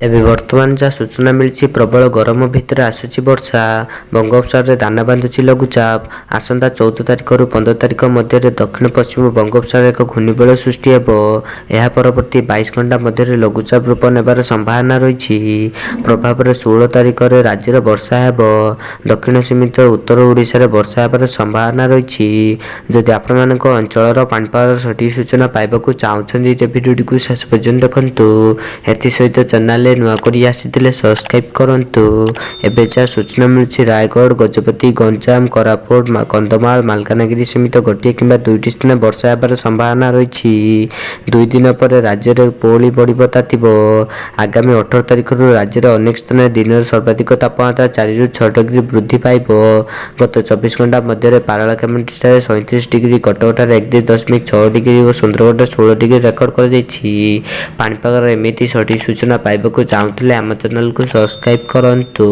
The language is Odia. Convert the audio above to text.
ଏବେ ବର୍ତ୍ତମାନ ଯାହା ସୂଚନା ମିଳିଛି, ପ୍ରବଳ ଗରମ ଭିତରେ ଆସୁଛି ବର୍ଷା। ବଙ୍ଗୋପସାଗରରେ ଦାନା ବାନ୍ଧୁଛି ଲଘୁଚାପ। ଆସନ୍ତା 14 ତାରିଖରୁ 15 ତାରିଖ ମଧ୍ୟରେ ଦକ୍ଷିଣ ପଶ୍ଚିମ ବଙ୍ଗୋପସାଗରରେ ଏକ ଘୂର୍ଣ୍ଣିବଳୟ ସୃଷ୍ଟି ହେବ। ଏହା ପରବର୍ତ୍ତୀ 22 ଘଣ୍ଟା ମଧ୍ୟରେ ଲଘୁଚାପ ରୂପ ନେବାର ସମ୍ଭାବନା ରହିଛି। ପ୍ରଭାବରେ 16 ତାରିଖରେ ରାଜ୍ୟରେ ବର୍ଷା ହେବ। ଦକ୍ଷିଣ ସୀମିତ ଉତ୍ତର ଓଡ଼ିଶାରେ ବର୍ଷା ହେବାର ସମ୍ଭାବନା ରହିଛି। ଯଦି ଆପଣମାନଙ୍କ ଅଞ୍ଚଳର ପାଣିପାଗର ସଠିକ୍ ସୂଚନା ପାଇବାକୁ ଚାହୁଁଛନ୍ତି, ତେବେ ଭିଡ଼ିଓଟିକୁ ଶେଷ ପର୍ଯ୍ୟନ୍ତ ଦେଖନ୍ତୁ। ଏଥିସହିତ ଚ୍ୟାନେଲରେ ନୂଆ କରି ଆସିଥିଲେ ସବସ୍କ୍ରାଇବ୍ କରନ୍ତୁ। ଏବେ ଯାହା ସୂଚନା ମିଳୁଛି, ରାୟଗଡ଼, ଗଜପତି, ଗଞ୍ଜାମ, କୋରାପୁଟ, କନ୍ଧମାଳ, ମାଲକାନଗିରି ସୀମିତ ଗୋଟିଏ କିମ୍ବା ଦୁଇଟି ସ୍ଥାନରେ ବର୍ଷା ହେବାର ସମ୍ଭାବନା ରହିଛି। 2 ଦିନ ପରେ ରାଜ୍ୟରେ ପୁଣି ବଢ଼ିବ ତାତିବ। ଆଗାମୀ 18 ତାରିଖରୁ ରାଜ୍ୟର ଅନେକ ସ୍ଥାନରେ ଦିନର ସର୍ବାଧିକ ତାପମାତ୍ରା 4ରୁ 6 ଡିଗ୍ରୀ ବୃଦ୍ଧି ପାଇବ। ଗତ 24 ଘଣ୍ଟା ମଧ୍ୟରେ ପାରଳାଖେମୁଣ୍ଡିଠାରେ 37 ଡିଗ୍ରୀ, କଟକଠାରେ 31.6 ଡିଗ୍ରୀ ଓ ସୁନ୍ଦରଗଡ଼ରେ 16 ଡିଗ୍ରୀ ରେକର୍ଡ କରାଯାଇଛି। ପାଣିପାଗର ଏମିତି ସଠିକ୍ ସୂଚନା ପାଇବାକୁ ଚାହୁଁଥିଲେ ଆମ ଚ୍ୟାନେଲକୁ ସବସ୍କ୍ରାଇବ୍ କରନ୍ତୁ।